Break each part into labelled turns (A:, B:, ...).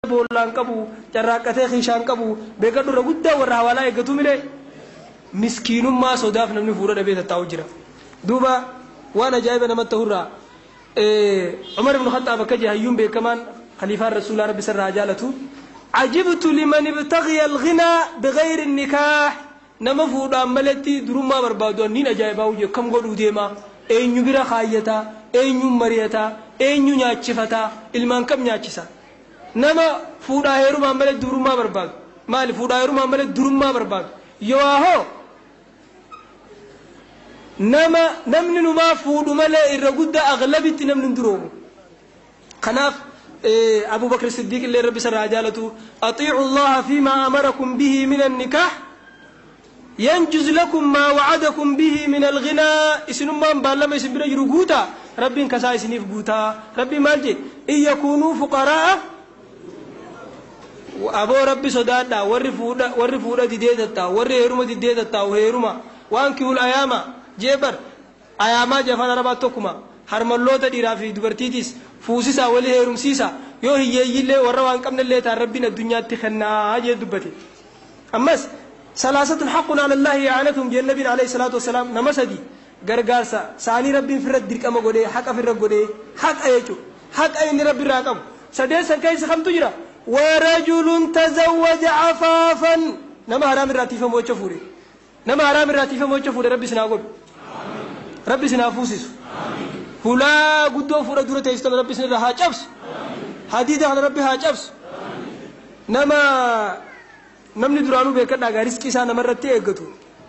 A: Boollaan qabu, carraaqqatee kiishaan qabu, beekadhu irra guddaa warra hawaalaa eeggatu milee miskiinummaa sodaaf namni fuudha dhabee tattaa'u jira. Duuba waan ajaa'iba namatti ta'urraa Umar ibn Khattaab akka jee hayyuun beekamaan khaliifaan Rasuulaa Rabbi isarraa haa jaalatu, Ajibtu liman ibtaghiya al-ghinaa bighayri nikaah, nama fuudhaan maletti durummaa barbaadu an niin ajaa'ibaa jee, akkam godhuu deema, eenyu bira kaayyata, eenyuun mari'ata, eenyu nyaachifata, ilmaan kam nyaachisa? Nama fuudhaa heerumaan malee dubrummaa barbaadu. Maali fuudhaa heerumaan malee durummaa barbaadu. Yowaa hoo nama namni numaa fuudhu malee irra guddaa aglabitti namni hin duroomu. Kanaaf Abu Bakr Siddiq illee Rabbi isarraa haa jaalatu, Axiicu Allaha fiimaa amarakum bihi min annikaah yanjuz lakum maa wa'adakum bihi min alghinaa, isinummaan baallama isin bira jiru guutaa, Rabbiin kasaa isiniif guutaa. Rabbiin maal jee? In yakuunuu fuqaraa'a, aboo Rabbi sodaadhaa, warri fuudha didee tattaa'u, warri heeruma didee tattaa'u heeruma. Waankihul ayaama jee bar, ayaamaa jee afaan arabaa tokkuma, harmalloota dhiiraa fi dubartiitiis fuusisaa, wali heerumsiisa. Yoo hiyyeeyyiillee warra waan qabnellee ta'an Rabbiin addunyaatti kennaa jee dubbate. Ammas salaasatun haqqun ala Allaahi i'aanatuhum jeen nabiin alayhi salaatu wassalaam, nama sadi gargaarsa saanii Rabbiin firra dirqama godhee, haqa firra godhee, haqa jechuudha, haqa inni Rabbi irraa qabu. Sadeen san keessa kamtu jira? Warajulun tazawwaja afaafan, nama haraam irraa tiifamu jecha fuudhe, nama haraam irraa tiifamu jecha fuudhe. Rabbi isin haa godhu, Rabbi isin haa fuusisu. Hulaa guddoo fuudha dura teessitan Rabbi isin irraa haa cabsu, hadiida kana Rabbi haa cabsu. Nama namni duraanuu beekadhaa gaa, riskii isaa namarratti eeggatu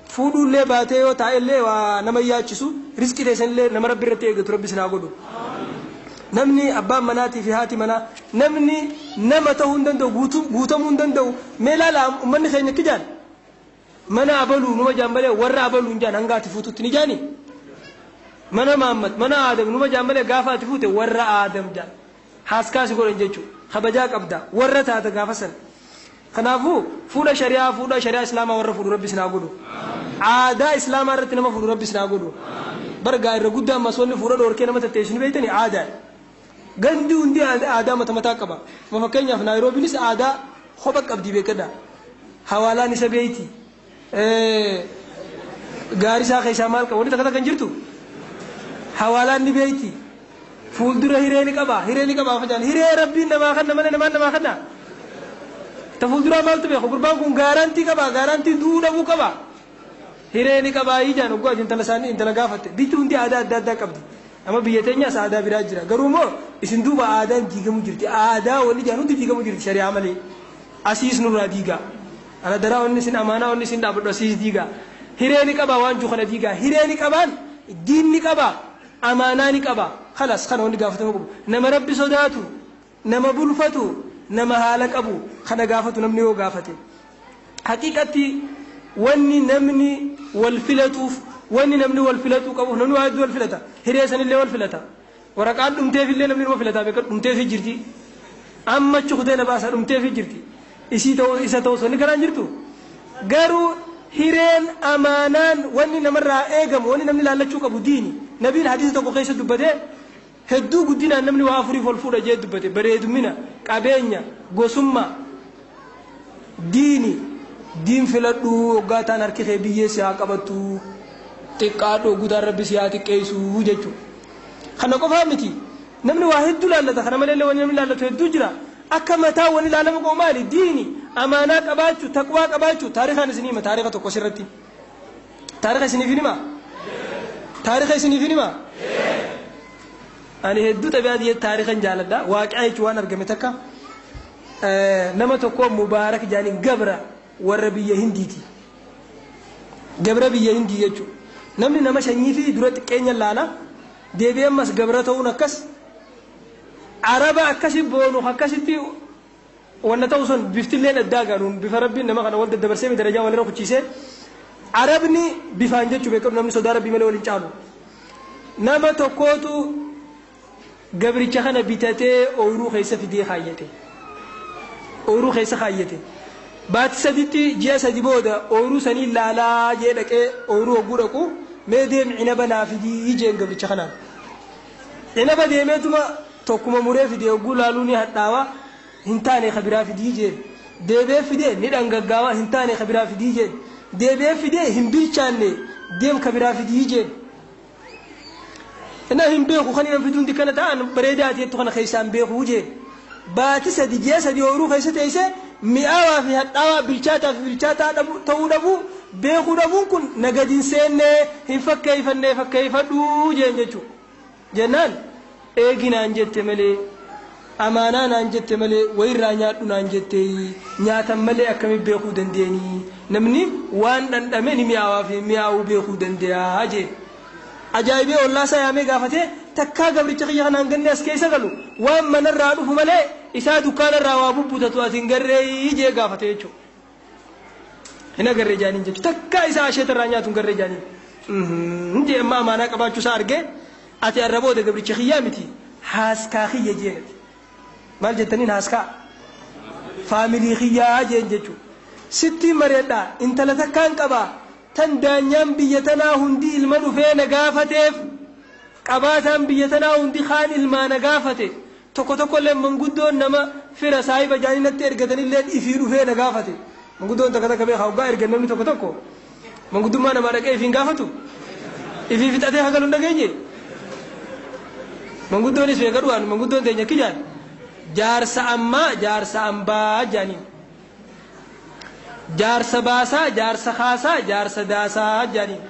A: fuudhuullee baatee yoo taa'ellee waa nama yaachisu. Riskii teessanillee nama Rabbi irratti eeggatu Rabbi isin haa godhu. Namni abbaan manaatii fi haati manaa namni nama ta'uu hin danda'u, guutamuu hin danda'u. Mee ilaala, ummanni keenya kijaan mana abaluu numa jaan malee warra abaluu hin jaan. Hanga ati fuututti ni jaani mana Mahammad, mana Aadam numa jaan malee, gaafa ati fuute warra Aadam jaan, haaskaasi godhan jechuudha. Kabajaa qabda, warra taata gaafa san. Kanaafuu fuudha shari'aa, fuudha shari'aa islaamaa warra fuudhu Rabbi isin haa godhu. Aadaa islaamaa irratti nama fuudhu Rabbi isin haa godhu. Bargaa irra guddaa ammas wanni fuudha dhoorkee nama tatteessu ni beektanii, aadaa. Gandi hundi aadaa mata mataa qaba. Ma fakkeenyaaf Naayiroobiinis aadaa kopha qabdi, beekadha. Hawaalaan isa beeyti. Gaarisaa keessaa maal qaba? Wanni takka takka hin jirtu. Hawaalaan ni beeyti. Fuuldura hiree ni qaba. Hiree ni qaba afaan. Hiree Rabbiin namaa kanna malee namaan namaa kanna. Ta fuulduraa maaltu beeku? Gurbaan kun guarantee qaba. Guarantee du'uu dhabuu qaba. Hiree ni qaba ijaan oggaa intala isaanii intala gaafatte. Biyyi hundi aadaa adda addaa qabdi. Amma biyya teenyaas aadaa biraa jira. Garuu immoo isin duuba aadaan diigamu jirti. Aadaa wanni jaan hundi diigamu jirti shari'aa malee. Asiis nurraa diigaa. Ana daraa wanni isin amaanaa wanni isin dhaabadhu asiis diigaa. Hiree ni qaba waan jiru kana diigaa. Hiree ni qabaan, diin ni qaba, amaanaa ni qaba. Kalas kana wanni gaafatamuu qabu. Nama Rabbi sodaatu, nama bulfatu, nama haala qabu kana gaafatu namni yoo gaafate. Haqiiqatti wanni namni wal filatuuf, wanni namni wal filatuu qabuuf, namni waa hedduu wal filata. Hiree sanillee wal filata. Waraqaan dhumteefillee namni nama filataa, beekan dhumteefii jirti. Amma achi kutee na baasa, dhumteefii jirti. Isii ta'uu isa ta'uu wanni kanaan jirtu. Garuu hireen, amaanaan, wanni namarraa eegamu, wanni namni laallachuu qabu diini. Nabiin hadiisa tokko keessa dubbatee, hedduu guddinaan namni waa afuriif wal fuudha jee dubbate: bareedumina, qabeenya, gosummaa, diini. Diin filadhu hoggaa taan harki kee biyyee si haa qabattu, xiqqaadhu hoggutaan Rabbi si haa xiqqeessuu jechuudha. Kana qofaa miti, namni waa hedduu laallata. Kana malee wanni namni laallatu hedduu jira. Akka mataa wanni laalamu qabu maali? Diini, amaanaa qabaachuu, taqwaa qabaachuu. Taarikaan isinii hima, taarika tokko sirratti. Taarika isiniif hima, taarika isiniif hima. Ani hedduu xabi'aa taarikan jaaladha. Waaqaa jechuun waan argame takka. Nama tokko Mubaarak jaaniin, gabra warra biyya Hindiiti. Gabra biyya Hindii jechuudha. Namni nama sanyii fi dura xiqqeenya laala, deebi'ee ammas gabra ta'uun akkas araba akkasi boonu akkasitti wanna ta'u sun biftilleen addaa gaanuun bifa Rabbiin nama kana wal daddabarsee darajaa walirra kuchiisee, arabni bifaan jechuu beekamu, namni sodaa Rabbii malee waliin caalu. Nama tokkootu gabricha kana bitatee ooyiruu keessa fidee kaayyate. Ooyiruu keessa kaayyate. Baatii saditti, ji'a 3 booda ooyiruu sanii laalaa jee dhaqee, ooyiruu hogguu dhaqu, mee deem cinaba naa fidii jeen gabricha kanaan. Cinaba deemeetuma tokkuma muree fidee, hogguu laaluu ni hadhaawa. Hin taane, kabiraa fidii jeen. Deebi'ee fidee, ni dhangaggaawaa. Hin taane, kabiraa fidii jeen. Deebi'ee fidee, hin bilchaanne, deem kabiraa fidii jeen. Innaa hin beeku, kan inni fiduun dikkana ta'an bareedaa ati jettu kana keessaan beekuu jeen. Baati 3, ji'a 3 ooyiruu keessa teessee mi'aawaa fi hadhaawaa, bilchaataa fi bilchaataa ta'uu dhabuu beekuu dhabuun kun na gadi hin seennee, hin fakkeeffannee, fakkeeffadhuu jeen jechuudha. Jennaan eegi naan jette malee, amaanaa naan jette malee, wayirraa nyaadhu naan jette, nyaatan malee akkamitti beekuu dandeenyi? Namni waan dhandhame ni mi'aawaa fi mi'aawuu beekuu danda'a jeen. Ajaa'ibee ollaasaa yaamee gaafatee, takkaa gabricha kiyya kanaan ganni as keessa galu waan manarraa dhufu malee isaa dukkaanarraa waa bubbutatu ati hin garree jee gaafate jechuudha. Hin agarree jaaniin jechuudha. Takkaa isaa asheetarraa nyaatu hin garree jaaniin. Jee amma amaanaa qabaachuu isaa argee, ati arra booda gabricha kiyyaa miti, haaskaa kiyya jeenati. Maal jettaniin haaskaa? Faamilii kiyyaa jeen jechuudha. Sittiin mareedhaa, intala takkaan qabaa, tan daanyaan biyya tanaa hundi ilma dhufee na gaafateef, qabaataan biyya tanaa hundi kaan ilmaa na gaafate, tokko tokko illee manguddoon nama fira saahiba jaanii natti ergatanillee ifii dhufee na gaafate. Manguddoon takka takka beekaa, hoggaa ergan namni tokko tokko manguddummaa namaa dhaqee ifiin gaafatu, ifii fixatee hagalu hin dhageenye. Manguddoonis beeka dhugaan manguddoon teenya kijaan jaarsa ammaa jaarsa ambaa jaaniin. Jaarsa baasaa, jaarsa kaasaa, jaarsa daasaa jaaniin.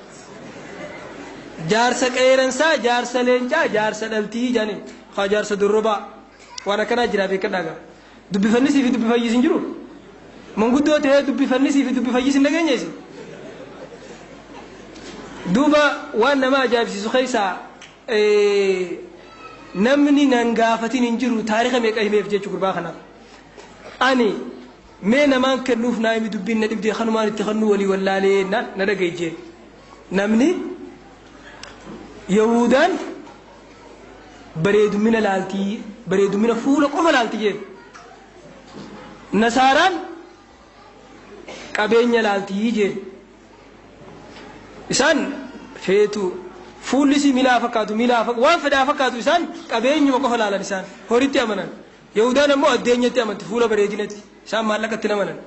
A: Jaarsa qeeransaa, jaarsa leencaa, jaarsa dhaltii jaaniin. Haa, jaarsa dorrobaa waan akkanaa jira, beekadhaa gaa. Dubbifannisii fi dubbifayyis hin jiru. Manguddoo ta'ee dubbifannisii fi dubbifayyis hin dhageenye isin. Duuba waan nama ajaa'ibsiisu keessaa namni nan gaafatin hin jiru, taarika meeqa himeef jechuu gurbaa kanaaf. Ani mee namaan kennuuf naa himi, dubbiin na dhibdee, kanumaan itti kennuu walii wallaalee na dhagaye jeen. Namni Yahudaan bareedumina laaltii, bareedumina fuula qofa laalti jeen. Nasaaraan qabeenya laaltii jeen. Isaan feetu fuulli si milaa fakkaatu, milaa waan fedhaa fakkaatu, isaan qabeenyuma qofa laalan, isaan horitti amanan. Yahudaan ammoo addeenyatti amanti, fuula bareedinatti, isaan maallaqatti amanan.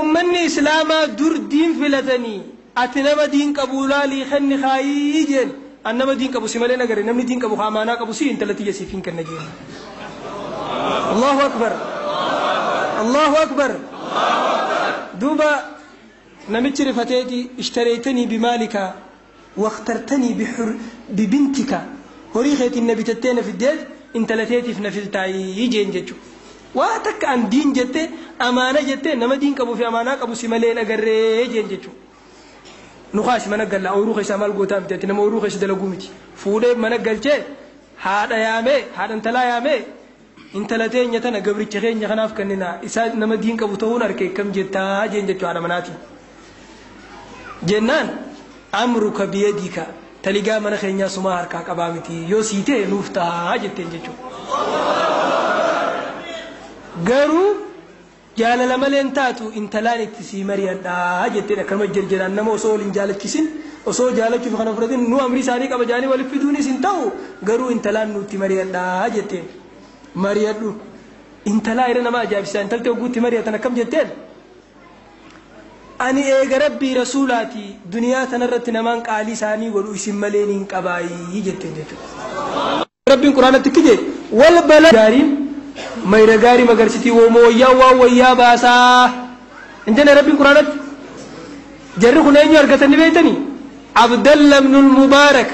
A: Ummanni Islaamaa dur diin filatanii, ati nama diin qabu laalii kenni kaayii jeen. An nama diin qabu si malee nagare, namni diin qabu amaanaa qabu si, intala tiyya siif hin kenna jeen. Allahu akbar. Allahu akbar. Duuba namichi rifateeti, ishtareytanii bimaalika waqtartanii bibintika, horii keetiin na bitattee na fiddeet intala teetiif na filtaayii jeen jechuudha. Waa takka an diin jette, amaana jette, nama diin qabuu fi amaanaa qabu si malee agarree jeen jechuudha. Nu kaasi mana gallaa, ooyiruu keessaa maal gootaa miti, ati nama ooyiruu keessa dalaguu miti. Fuudhee mana galchee haadha yaamee, haadha intalaa yaamee, intala teenya tana gabricha keenya kanaaf kennina, isaa nama diin qabu ta'uun arke, kam jettaa jeen jechuu haadha manaatiin. Jennaan amruka biyadika, taligaa mana keenyaa sumaa harkaa qabaa miti, yoo sii ta'e nuuf ta'a jetteen jechuudha. Garuu jaalala maleen taatu, intalaan itti sii mari'adhaa jetteen, akkanuma jarjaraan nama osoo waliin jaalachisin, osoo jaalachuuf kana fudhatin nu amri isaanii qaba jaanii waliif fiduunis hin ta'u, garuu intalaan nutti mari'adhaa jetteen. Mari'adhu. Intalaa irra nama ajaa'ibsiisa, intalti ogguutti mari'atan akkam jetteen? Ani eega rabbii rasuulaati duniyaa tanarratti namaan qaalii isaanii godhu isin malee niin qabaayii jetteen jechuudha. Rabbiin quraanatti kije wal bala gaariin mayra gaarii magarsitii wooma wayyaa waan wayyaa baasaa hin jenne rabbiin quraanatti. Jarri kun eenyu argatan ni beektanii? Abdalla ibnul Mubaarak.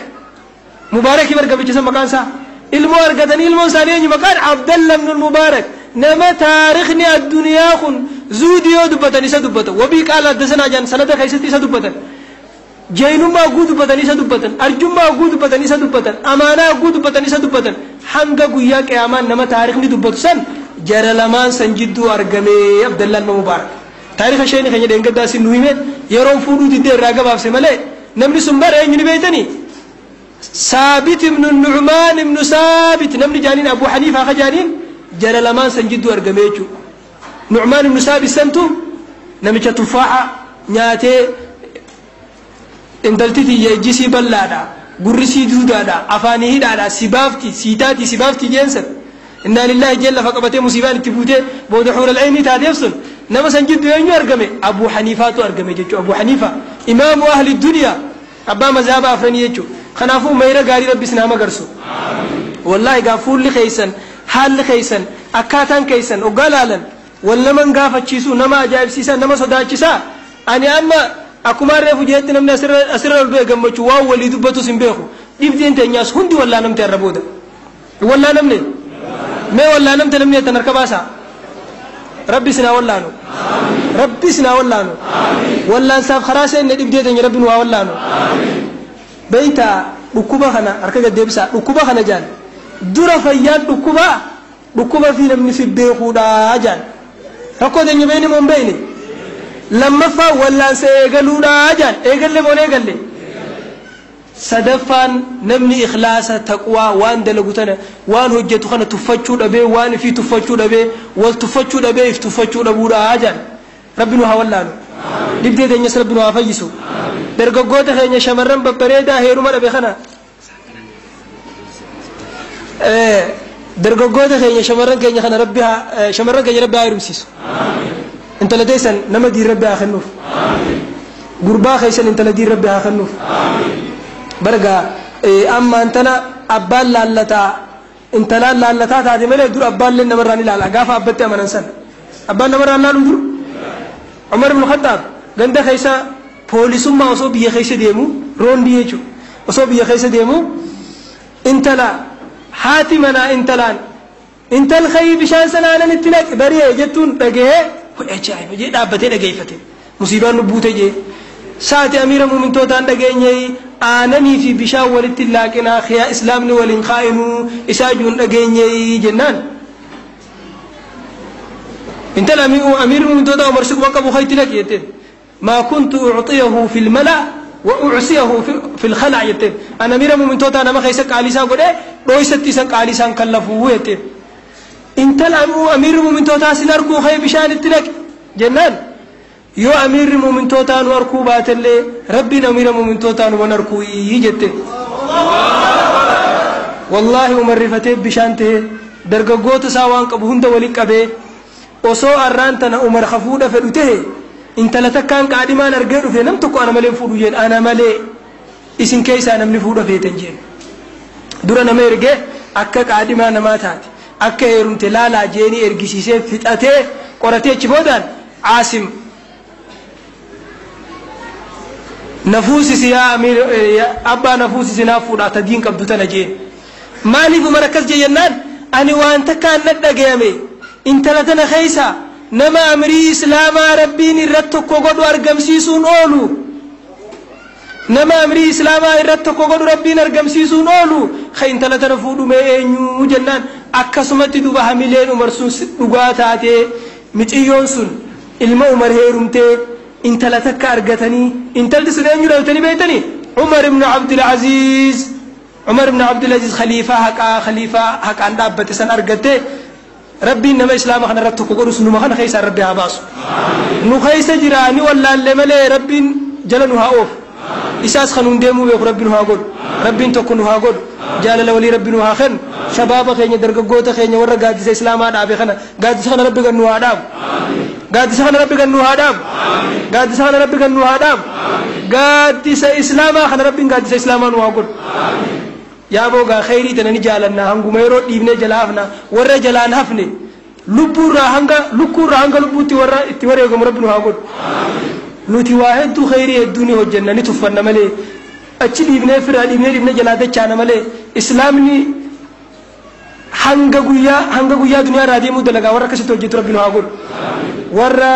A: Mubaarakii bargabicha san maqaan isaa. Ilmoo argatanii, ilmoon isaanii eenyu maqaan? Abdalla ibnul Mubaarak. Nama taarikni addunyaa kun zuudii yoo dubbatan isa dubbatan. Wabii qaala adda sanaa jaan sanada keessatti isa dubbatan. Jaynummaa oguu dubbatan isa dubbatan. Arjummaa oguu dubbatan isa dubbatan. Amaanaa oguu dubbatan isa dubbatan. Hanga guyyaa qiyaamaan nama taarikni dubbatu san jara lamaan san jidduu argamee Abdallaan ilma Mubaarak. Taarika isheen keenya dheengaddaa sin nu hime, yeroon fuudhuu diddee irraa gabaabse malee, namni sun bara eenyu ni beektanii? Saabit ibnu Nu'maan ibnu Saabit namni jaaniin, Abu Haniifaa ka jaaniin, jara lamaan san jidduu argame jechuudha. Nu'maan ibnu Saabit santu namicha tuffaaxa nyaatee, intalti tiyya ijjisii bal'aadha, gurrisii duudaadha, afaanii hidhaadha, si baafti, sii taati, si baafti jeen san. Innaa lillaahi jee lafa qabatee musiibaan itti buutee booda xuural aynii taateef sun nama san jidduu eenyu argame? Abuu Haniifaatu argame jechuudha. Abuu Haniifa imaamu ahli duniyaa, abbaa mazhaaba afranii jechuudha. Kanaafuu mayra gaarii Rabbi isin haa magarsu. Wallaahi gaa fuulli keessan, haalli keessan, akkaataan keessan hoggaa laalan wal naman gaafachiisu, nama ajaa'ibsiisaa, nama sodaachisaa. Ani amma akkuma reefu jeetti namni asirra ol ba'e gammachuu waan walii dubbatus hin beeku. Dhibdeen teenyaas hundi wallaa namte irra booda. Wallaa namne mee wallaa namte namni jettan harka baasaa. Rabbi isin haa wallaanu. Rabbi isin haa wallaanu. Wallaansaaf karaa seenne dhibdee teenya Rabbi nu haa wallaanu. Beeytaa, dhukkuba kana harka gad deebisaa, dhukkuba kana jaan dura fayyaan dhukkuba dhukkuba fi namni fi beekuudha jaan. Rakkoo teenya beeyni moo hin beeyne? Lammaffaa wallaansa eegaluudha jaan. Eegalle moo hin eegalle? Sadaffaan namni ikhlaasa, taqwaa, waan dalagu tana, waan hojjetu kana tuffachuu dhabee, waan ifii tuffachuu dhabee, wal tuffachuu dhabee, if tuffachuu dhabuudha jaan. Rabbi nu haa wallaanu. Dhibdee teenyas Rabbi nu haa fayyisu. Dargaggoota keenya shamarran babbareedaa heeruma dhabe kana, dargaggoota keenya shamarran keenya kana Rabbi haa, shamarran keenya Rabbi haa heerumsiisu. Intala teessan nama diin Rabbi haa kennuuf. Gurbaa keessan intala diin Rabbi haa kennuuf. Bargaa ammaan tana abbaan laallataa intalaan laallataa taate malee dur abbaan illee namarraa ni ilaala gaafa abbatti amanan sana. Abbaan namarraa laalu dur. Umar ibn Khattaab ganda keessa poolisummaa osoo biyya keessa deemu, roondii jechuudha, osoo biyya keessa deemu intala haati manaa intalaan intal kayii bishaan sana aanan itti naqi bari'e jettuun dhagahee, ajaa'iba jee dhaabbatee dhageeffate. Musiibaan nu buute jee. Saati amiira muumintootaan dhageenye aananii fi bishaan walitti laaqinaa khiyaa islaamni waliin kaa'inuu isaa juun dhageenye jennaan. Intala amiirri muumintootaa Umar si quba qabu kayitti naqi jetteen. ما كنت أعطيه في الملأ وأعصيه في الخلع jetteen. Ana amiira muumintootaa nama keessa qaalisaa godhee dhooysatti isan qaalisaan kallafuu jetteen. Intala amiirri muumintootaa sin arguu kee bishaan itti naqi jennaan, yoo amiirri muumintootaa nu arkuu baatellee Rabbiin amiira muumintootaa nu man arkuu jette. Wallaahi Umar rifatee bishaan ta'e dargaggoota isaa waan qabu hunda waliin qabee, osoo arraan tana Umar hafuudha fedhu ta'e intala takkaan qaadhimaan argee dhufe nam tokko ana malee fuudhu jeen, ana malee isin keessaa namni fuudha feetan jeen. Dura nama ergee akka qaadhimaa namaa taate akka heerumte laalaa jeenii ergisiisee fixatee qoratee achi boodaan Aasim nafuusisi yaa amiir abbaa nafuusisi naaf fuudhaa ta diin qabdu tana jeen. Maaliif Umar akkas jee jennaan, ani waan takkaan na dhagayame intala tana keessa nama amrii islaamaa Rabbiin irratti tokko godhu argamsiisuun oolu, nama amrii islaamaa irratti tokko godhu Rabbiin argamsiisuun oolu ka intala tana fuudhumee eenyu jennaan, akkasumatti duuba hamileen Umar sun dhugaa taatee miciyyoon sun ilma Umar heerumtee intala takka argatanii. Intalti sun eenyu dhaltanii beektanii? Umar ibn Abdul Aziz. Umar ibn Abdul Aziz khaliifaa haqaa, khaliifaa haqaan dhaabbate san argatte. Rabbiin nama islaama kana irratti tokko godhus numa kana keessaa Rabbi haa baasu. Nu keessa jira ni wallaalle malee Rabbiin jala nu haa oofu. Isaas kan nun deemuu beeku Rabbi nu haa godhu. Rabbiin tokko nu haa godhu. Jaalala walii Rabbi nu haa kennu. Shabaaba keenya, dargaggoota keenya warra gaaddisa islaamaa dhaabe kana, gaaddisa kana Rabbi gan nu haa dhaabu. Gaaddisa kana Rabbi gan nu haa dhaabu. Gaaddisa kana Rabbi gan nu haa dhaabu. Gaaddisa islaamaa kana Rabbiin gaaddisa islaamaa nu haa godhu. Yaa boogaa khayrii tana ni jaalanna, hanguma yeroo dhiibnee jala hafna, warra jalaan hafne lubbuurraa hanga lukkuurraa hanga lubbuutti warra itti wareegamu Rabbi nu haa godhu. Nuti waa hedduu khayrii hedduu ni hojjenna, ni tuffanna malee, achi dhiibnee firaa dhiibnee dhiibnee jalaa dachaana malee, islaamni hanga guyyaa duniyaa irraa deemuu dalagaa warra akkasitti hojjetu Rabbi nu haa godhu. Warra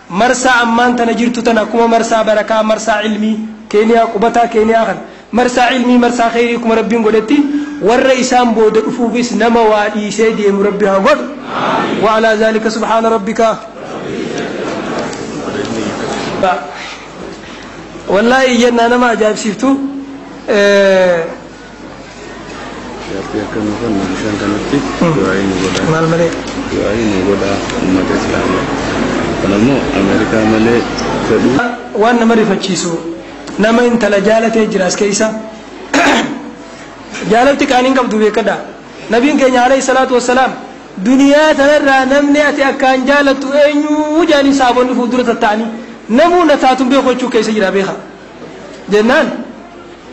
A: marsaa ammaan tana jirtu tana akkuma marsaa barakaa, marsaa ilmii Keeniyaa qubataa Keeniyaa kana marsaa ilmii, marsaa khayrii kuma Rabbiin godhetti warra isaan booda dhufuufis nama waa dhiisee deemu Rabbi haa godhu. وعلى ذلك سبحان ربك. والله iyyannaa nama ajaa'ibsiiftu.
B: Jaartii akka nu kennu bishaan kanatti du'aa'ii nu godhaa.
A: Maal malee?
B: Du'aa'ii nu godhaa uummata islaamaa. Kun ammoo Ameerikaa malee fedhuu.
A: Waan nama rifachiisu nama intala jaalatee jira as keessa. Jaalalti qaaniin qabdu beekadha. Nabiin keenya alayhi salaatu wassalaam Duniyaa tanarraa namni ati akkaan jaalattu eenyu jaanii saabonni fuuldura tatta'anii namuu na taatun beeku jechuu keessa jira beeka jennaan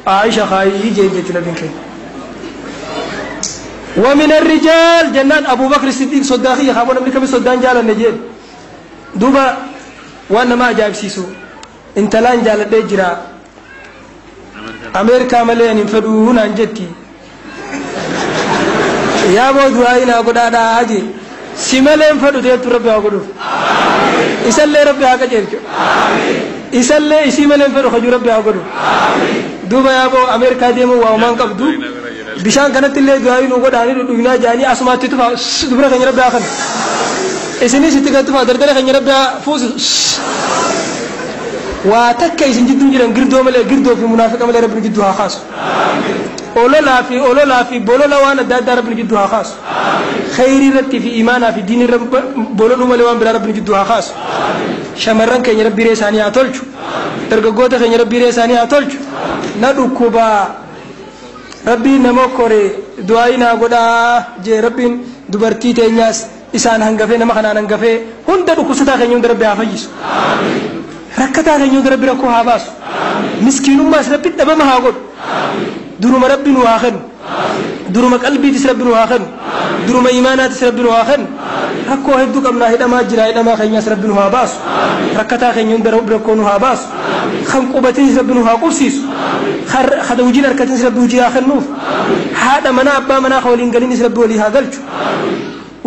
A: Aisha kaayii jeen jechuu nabiin keenya. ومن الرجال جنان أبو بكر الصديق صداقي خابون أمريكا بصدان جالا نجيل دوبا وأنا ما جاب سيسو انت لان جال دجرا أمريكا مليان ينفدون عن جتي يا بو دعائنا قد أنا أجي سملين فدو ديت ربي أقولوا إسأل ربي هكذا جيرجو إسأل إسملين فدو خجو ربي أقولوا دوبا يا بو أمريكا ديمو وأمان قبدو bishaan kanatti illee du'aa nu godhaanii dhudhuinaa jaanii asumaatti tufa dubra keenya rabbi haa kennu isinis itti gad tufa dardara keenya rabbi haa fuusu waa takka isin jidduu jiran girdoo malee girdoo fi munaafiqa malee rabbi jidduu haa kaasu ololaa fi bolola waan adda addaa rabbi jidduu haa kaasu khayrii irratti fi imaanaa fi diinii irra bololuu malee waan biraa rabbi jidduu haa kaasu shamarran keenya rabbi hiree isaanii haa tolchu dargaggoota keenya rabbi hiree isaanii haa tolchu na dhukkubaa rabbiin nama kore du'aa naa godhaa jee rabbiin dubartii teenyaas isaan hangafee nama kanaan hangafee hunda dhukkubsataa keenya hunda rabbi haa fayyisu rakkataa keenya hunda rabbi rakkoo haa baasu miskiinummaas rabbi dhabama haa godhu duruma rabbi nu haa kennu duruma qalbiitis rabbi nu haa kennu duruma imaanaatis rabbi nu haa kennu rakkoo hedduu qabnaa hidhamaa jira hidhamaa keenyaas rabbi nu haa baasu rakkataa keenya hunda rabbi rakkoo nu haa baasu kan qubatinis rabbi nu haa qubsiisu kada hojiin harkatinis rabbi hojii haa kennuuf haadha manaa abbaa manaa waliin galinis rabbi walii haa galchu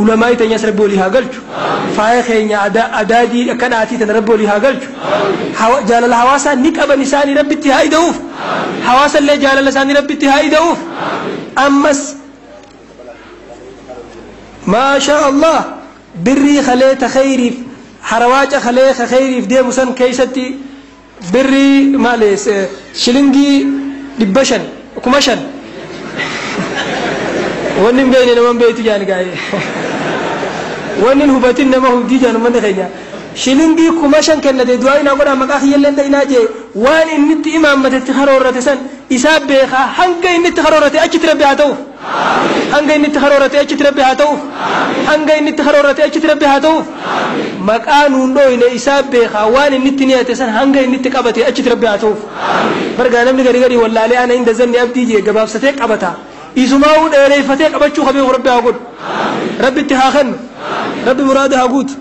A: ulamaa'i teenyas rabbi walii haa galchu faaya keenya adaadii akka dhaatii tana rabbi walii haa galchu jaalala hawaasaa ni qaban isaanii rabbitti haa ida'uuf hawaasa illee jaalala isaanii rabbitti haa ida'uuf ammas maashaa Allah birrii kalee ta khayriif harawaaca kalee ka khayriif deemu san keeysatti birrii maali shilingii 500 5,000 wanni hin beekne nama hin beektu jaani gaa'ee wanni hin hubatin nama hubdii jaan uummanni keenya shilingii 5,000 kennate du'aa inaa godhaa maqaa kiyyallee dha'inaa jee waan inni itti imaammatetti karoorrate san isaa beekaa hanga inni itti karoorrate achitti rabbi haa ta'uuf hanga inni itti karoorrate achitti rabbi haa ta'uuf hanga inni itti karoorrate achitti rabbi haa ta'uuf maqaa nuun dhooyne isaa beekaa waan inni itti niyate san hanga inni itti qabate achitti rabbi haa ta'uuf bargaa namni gari gari wallaalee ana inda zanni abdii jee gabaabsatee qabata isumaa'uu dheereeffatee qabachuu qabeeku rabbi haa godhu rabbitti haa kennu rabbi muraada haa guutu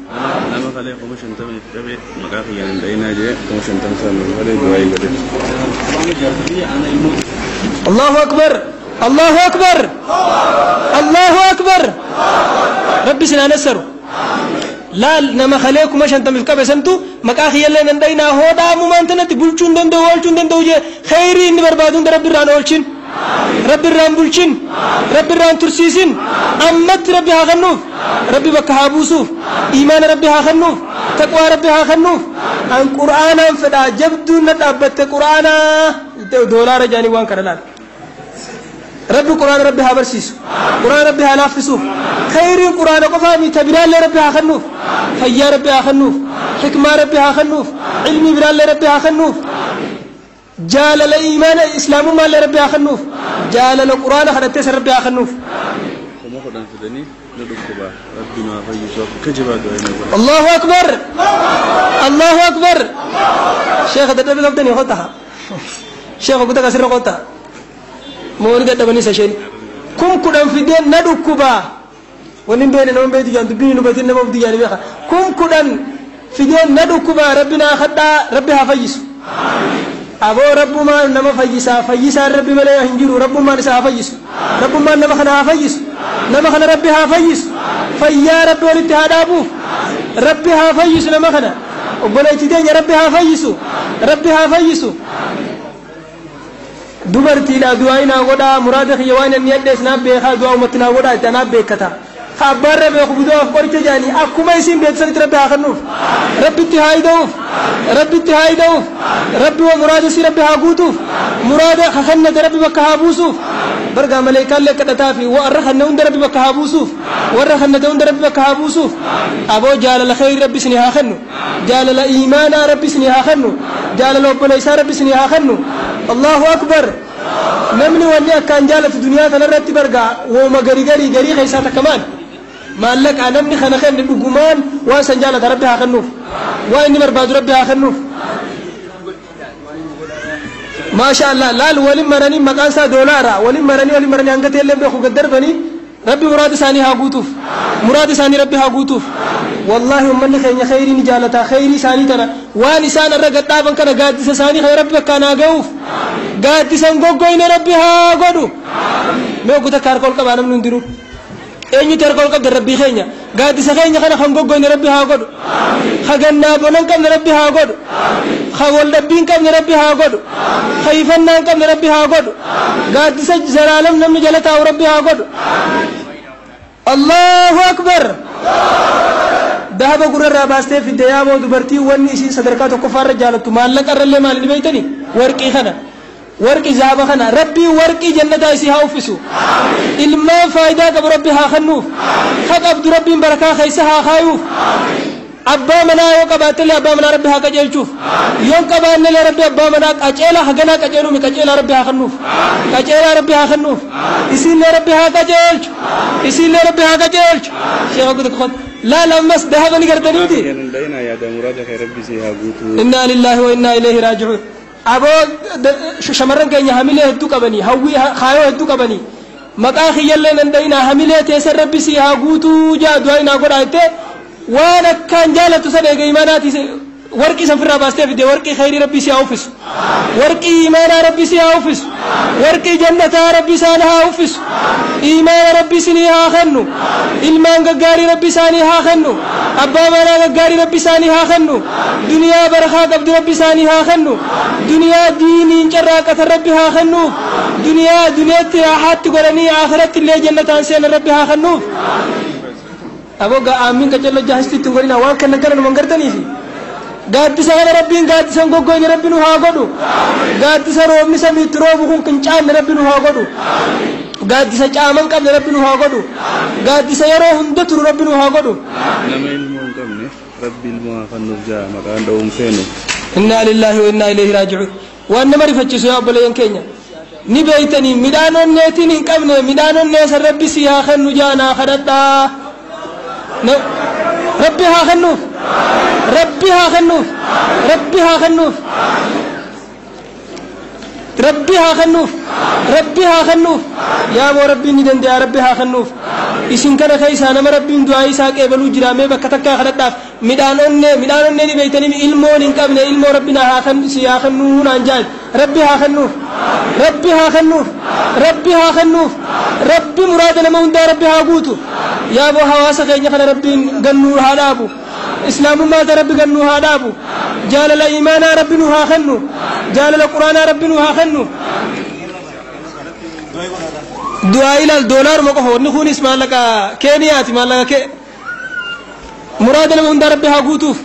B: nama kalee 50,000 qabe maqaa kiyyaan hin dha'inaa jee 50,000 sana kalee du'aa godhe.
A: Allahu akbar Allahu akbar Allahu akbar rabbi sinaa nassaru laal nama kalee 50,000 qabe santu maqaa kiyyallee nan dha'inaa hoodhaamumaan tanatti bulchuu hin danda'u oolchuu hin danda'u jee khayrii inni barbaadu hunda rabbi irraan oolchin rabbi irraan bulchin rabbi irraan tursiisin ammatti rabbi haa kennuuf rabbi bakka haa buusuuf iimaana rabbi haa kennuuf taqwaa rabbi haa kennuuf an qur'aanaan fedhaa jabduun na dhaabbatte qur'aanaa doolaara jaanii waan kana laal rabbi qur'aana rabbi haa barsiisu qur'aana rabbi haa laaffisuuf khayriin qur'aana qofaa mi tabiraallee rabbi haa kennuuf fayyaa rabbi haa kennuuf xikmaa rabbi haa kennuuf ilmii biraallee rabbi haa kennuuf jaalala iimaana islaamummaa rabbi haa kennuuf jaalala qur'aana kadhattees rabbi haa kennuuf
B: 10,000 fidanii na dhukkubaa rabbi nu haa fayyisu akka jabaa du'aa inaa godha.
A: Allahu akbar Allahu akbar sheekha dadhabe qabdanii qotaa sheekha kutaa kasirra qotaa mooni dadhabanis isheen 10,000 fideen na dhukkubaa wanni hin beekne nama hin beektu jaan dubbiin hin hubatin nama hubdi jaani beeka 10,000 fideen na dhukkubaa rabbi naa kadhaa rabbi haa fayyisu aboo rabbumaan nama fayyisaa fayyisaan rabbi malee hin jiru rabbummaan isa haa fayyisu rabbummaan nama kana haa fayyisu nama kana rabbi haa fayyisu fayyaa rabbi walitti haa dhaabuuf rabbi haa fayyisu nama kana obboleettii teenya rabbi haa fayyisu rabbi haa fayyisu dubartiidha du'aa naa godhaa muraada kiyya waan inni addees naaf beekaa du'aa ummatti naa godhaa itti anaaf beekata ka abbaarra beeku budu'aaf qoricha jaanii akkuma isin beektu sanitti rabbi haa kennuuf rabbitti haa ida'uuf rabbitti haa ida'uuf rabbi wa muraada si rabbi haa guutuuf muraada ka kennate rabbi bakka haa buusuuf bargaa maleekaallee kadhataa fi warra kanne hunda rabbi bakka haa buusuuf warra kennate hunda rabbi bakka haa buusuuf aboo jaalala khayri rabbi isinii haa kennu jaalala iimaanaa rabbi isinii haa kennu jaalala obboleessaa rabbi isinii haa kennu Allahu akbar namni wanni akkaan jaalatu duniyaa kanarratti bargaa wooma garii garii garii keessaa takka maal Maallaqa namni kana kenne dhugumaan waan san jaalata rabbi haa kennuuf. Waan inni barbaadu rabbi haa kennuuf. Maasha Allah laal waliin maranii maqaan isaa doolaara waliin maranii hanga ta'ellee beeku gad darbanii rabbi muraada isaanii haa guutuuf. Muraada isaanii rabbi haa guutuuf. Wallaahi uummanni keenya khayrii ni jaalata khayrii isaanii tana waan isaan irra gadhaaban kana gaaddisa isaanii kan rabbi bakkaan haa ga'uuf. Gaaddisan goggoyne rabbi haa godhu. Mee oggota akka harka ol qabaa namni hundinuu. Eenyutu harka ol qabda rabbii keenya. Gaaddisa keenya kana kan goggoyne rabbi haa godhu. Ka gannaa bona hin qabne rabbi haa godhu. Ka waldhabbii hin qabne rabbi haa godhu. Ka ifannaa hin qabne rabbi haa godhu. Gaaddisa zalaalam namni jala taa'u rabbi haa godhu. Allahu akbar. Dahaba gurrarraa baastee fidde yaaboo dubartii wanni isiin sadarkaa tokkoffaarra jaalattu maallaqa irrallee maal ni beeytanii warqii kana. Warqi zahaba kana rabbii warqii jannataa isii haa uffisu. Ilmaan faayidaa qabu rabbi haa kennuuf. Ka qabdu rabbiin barakaa keessa haa kaayuuf. Abbaa manaa yoo qabaattellee abbaa manaa rabbi haa qajeelchuuf. Yoo hin qabaannellee rabbi abbaa manaa qajeelaa haganaa qajeeluumi qajeelaa rabbi haa kennuuf. Qajeelaa rabbi haa kennuuf. Isiillee rabbi haa qajeelchu. Isiillee rabbi haa qajeelchu. Sheekh Abdul Qod laal ammas dahaba ni gartaniiti. Innaa lillaahi wa innaa ilayhi raaji'uun. Aboo shamarran keenya hamilee hedduu qabanii hawwii kaayoo hedduu qabanii maqaa kiyyallee nan dhayinaa hamilee teessan rabbi si haa guutuu jaa du'aa inaa godhaa jettee waan akkaan jaalattu san eega imaanaati warqii san firraa baastee fidde warqii khayrii rabbi si haa uffisu. Warqii imaanaa rabbi si haa uffisu. Warqii jannataa rabbi isaan haa uffisu. Imaana rabbi isinii haa kennu. Ilmaan gaggaarii rabbi isaanii haa kennu. Abbaa manaa gaggaarii rabbi isaanii haa kennu. Duniyaa barakaa qabdu rabbi isaanii haa kennu. Duniyaa diiniin carraaqatan rabbi haa kennuuf. Duniyaa duniyaatti raaxaatti godhanii akhiratti illee jannataan seenan rabbi haa kennuuf. Aboo aamin qaccalloo jahastitti hin godhina waan kennan kana numan gartaniifi. Gaaddisa kana rabbiin gaaddisan goggoyne rabbi nu haa godhu. Gaaddisa roobni samiitti roobu kun hin caamne rabbi nu haa godhu. Gaaddisa caaman qabne rabbi nu haa godhu. Gaaddisa yeroo hunda turu rabbi nu haa godhu.
B: Nama ilmoo hin qabne rabbi ilmoo haa kennuuf jaa maqaan dha'uun feenu.
A: Innaa lillaahi wa innaa ilayhi raaji'uun. Waan nama rifachiisu yaa obboleeyyan keenya. Ni beeytanii midhaan onneetiin hin qabne midhaan onnee san rabbi si haa kennu jaanaa kadhadhaa. Rabbi haa kennuuf. Rabbi haa kennuuf. Rabbi haa kennuuf. Rabbi haa kennuuf. Rabbi haa kennuuf. Yaa boo rabbiin ni danda'a rabbi haa kennuuf. Isin kana keessaa nama rabbiin du'aa isaa qeebaluu jira mee bakka takkaa kadhadhaaf midhaan onnee ni beeytanii ilmoon hin qabne ilmoo rabbi na haa kennu si haa kennuu naan jaan rabbi haa kennuuf. Rabbi haa kennuuf. Rabbi haa kennuuf. Rabbi muraada nama hundaa rabbi haa guutu. Yaa boo hawaasa keenya kana rabbiin gannuu haa dhaabu. Islaamummaa rabbi gannuu haa dhaabu. Jaalala imaanaa rabbi nu haa kennu. Jaalala quraanaa rabbi nu haa kennu. Du'aa ilaal doolaaruma qofa wanni kunis maallaqa keeniyaati maallaqa kee. Muraada nama hundaa rabbi haa guutuuf.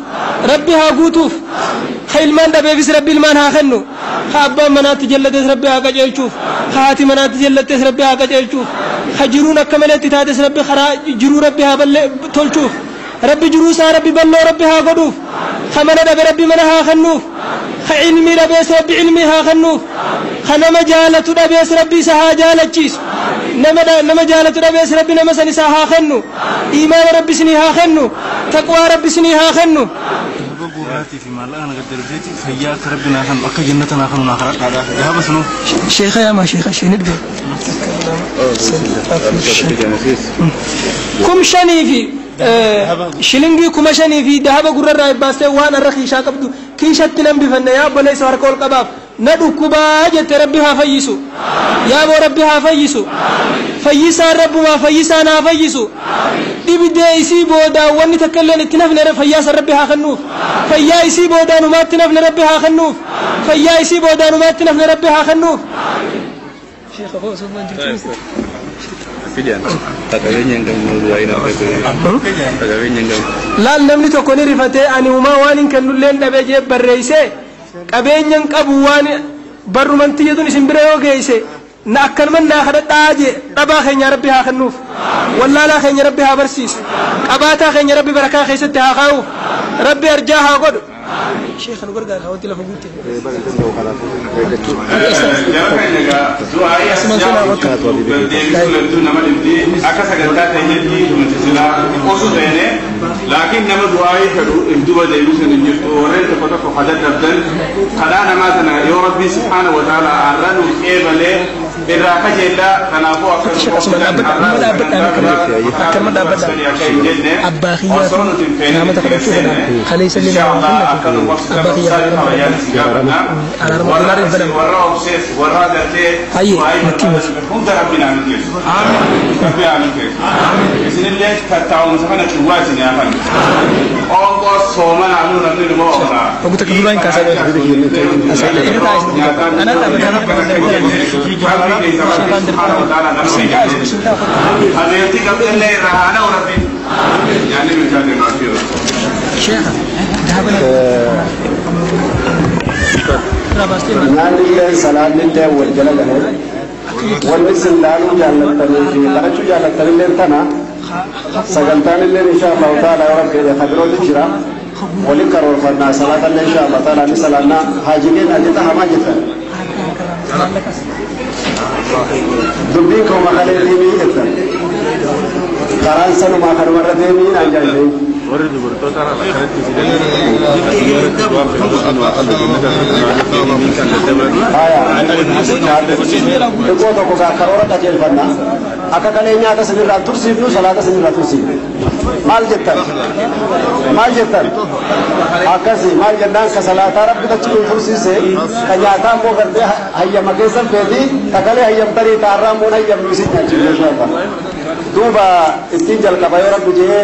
A: Rabbi haa guutuuf. Ka ilmaan dhabeefis rabbi ilmaan haa kennu. Ka abbaan manaatti jallates rabbi haa qajeelchuuf. Ka haati manaatti jallates rabbi haa qajeelchuuf. Ka jiruun akka maleetti taates rabbi karaa jiruu rabbi haa ballee tolchuuf. Rabbi jiruu isaa rabbi balloo rabbi haa godhuuf. Ka mana dhabe rabbi mana haa kennuuf. Ka ilmii dhabees rabbi ilmii haa kennuuf. Ka nama jaalatu dhabees rabbi isa haa jaalachiisu. Nama jaalatu dhabees rabbi nama san isaa haa kennu. Imaana rabbi isinii haa kennu. Taqwaa rabbi isinii haa kennu. Sheekha yaa maa sheekha ishee ni dhufe. Kum shanii fi shilingii 5,000 fi dahaba gurrarraa baastee waan irra kiishaa qabdu kiishatti nan bifanne yaa obboleessa harka ol qabaaf na dhukkubaa jette rabbi haa fayyisu. Yaa boo rabbi haa fayyisu. Fayyisaan rabbumaa fayyisaan haa fayyisu. Dhibdee isii boodaan wanni takka illeen itti nafne fayyaasan rabbi haa kennuuf. Fayyaa isii boodaan humaatti nafne rabbi haa kennuuf. Fayyaa isii boodaan humaatti nafne rabbi haa kennuuf. Laal namni tokko ni rifatee ani humaa waan hin kennulleen dhabee jee barreessee qabeenyan qabu waan barrumanti jedhuun isin bira yoo geesse na akkanuman naa kadhadhaa jee dhabaa keenya rabbi haa kennuuf. Wallaalaa keenya Rabbi haa barsiisu. Qabaataa keenya Rabbi barakaa keessatti haa kaa'u. Rabbi arjaa haa godhu. Sheekh nu gargaara hawwatti lafa guutte.
C: Akka sagantaa keenyatti nuti silaa osoo seene laakiin nama du'aayii fedhu if duba deebisuun hin jirtu warreen tokko tokko kadhadhabdan kadhaa namaa sana yoo rabbii subhaana wa ta'ala har'a nuuf eebalee irraa kajeellaa kanaafuu akka
A: Akkanuma dhaabbadha. Abbaa kiyyaa fi nama kadhachuu fedhan kaleessa illee nama kennatu abbaa kiyyaa araarama doolaarri banama.
C: Warra obsees warra agartee
A: Hayyee natti himatu.
C: Hunda rabbiin haa milkeessu. Rabbi haa milkeessu. Isinillee tattaa'umsa kana cuwwaa isin yaafan. Qoonqoo soomana anuu namni numa oolaa.
A: Ogu takka duraa hin kaasaa jira. Inni taa'e anaan dhaabbata.
C: Adeemti qabxillee irraa haa na'u rabbiin. Nyaanni bilchaa deemaa jiru.
A: Sheekha daabala.
D: Nyaanni illee salaanni illee wal jala galee wanni isin laaluu jaallattanii fi kadhachuu jaallattan illee tana sagantaan illee insha Allahu ta'ala yoo rabbi jedhe kabirooti jira waliin karoorfannaa salaata illee insha Allah ta'ala ni salaannaa haajileen ajeta hamaa jettan dubbiin koo makalee deemii jettan karaan sanumaa kanumarra deemii naan jaallee.
B: Warri dubartoota akkanatti
D: Xiqqoo tokko karoora qajeelfanna. Akka kalee nyaata sinirraa tursiifnu salaata sinirraa tursiifnu. Maal jettan? Maal jettan? Akkasi maal jennaan ka salaataa rabbi achi nu tursiise ka nyaataa immoo gartee hayyama keessan feetii ka kalee hayyamtanii taarraa immoo hayyamnu isin nyaachifnu inshallah. Duuba ittiin jalqaba yoo rabbi jee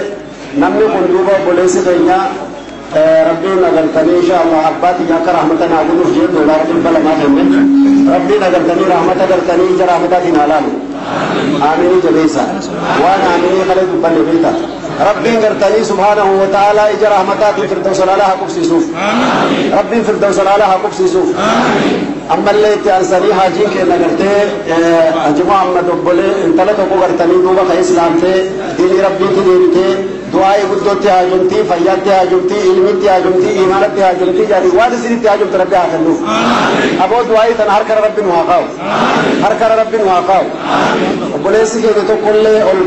D: namni kun duuba obboleessi keenya rabbiin agartanii insha Allah abbaa kiyya akka rahmata naa godhuuf jee $200 kenne rabbiin agartanii rahmata agartanii ija rahmataatiin haa laalu aaminii jabeessa waan aaminii kalee dubbanne beekta rabbiin gartanii subhaanahu wa ta'ala ija rahmataatiin firdawsa laalaa haa qubsiisuuf rabbiin firdawsa laalaa haa qubsiisuuf ammallee itti aansanii haajiin keenya gartee Haji Muhammad obbolee intala tokko gartanii duuba ka islaamtee diinii rabbiitti deebitee du'aa'ii guddootti haajomtii fayyaatti haajomtii ilmitti haajomtii imaanatti haajomtii jedhanii waan isinitti haajomte rabbi haa kennuuf aboo du'aa'ii tana harkara rabbi nu haa kaa'u harkara rabbi nu haa kaa'u obboleessi keenya tokkollee ol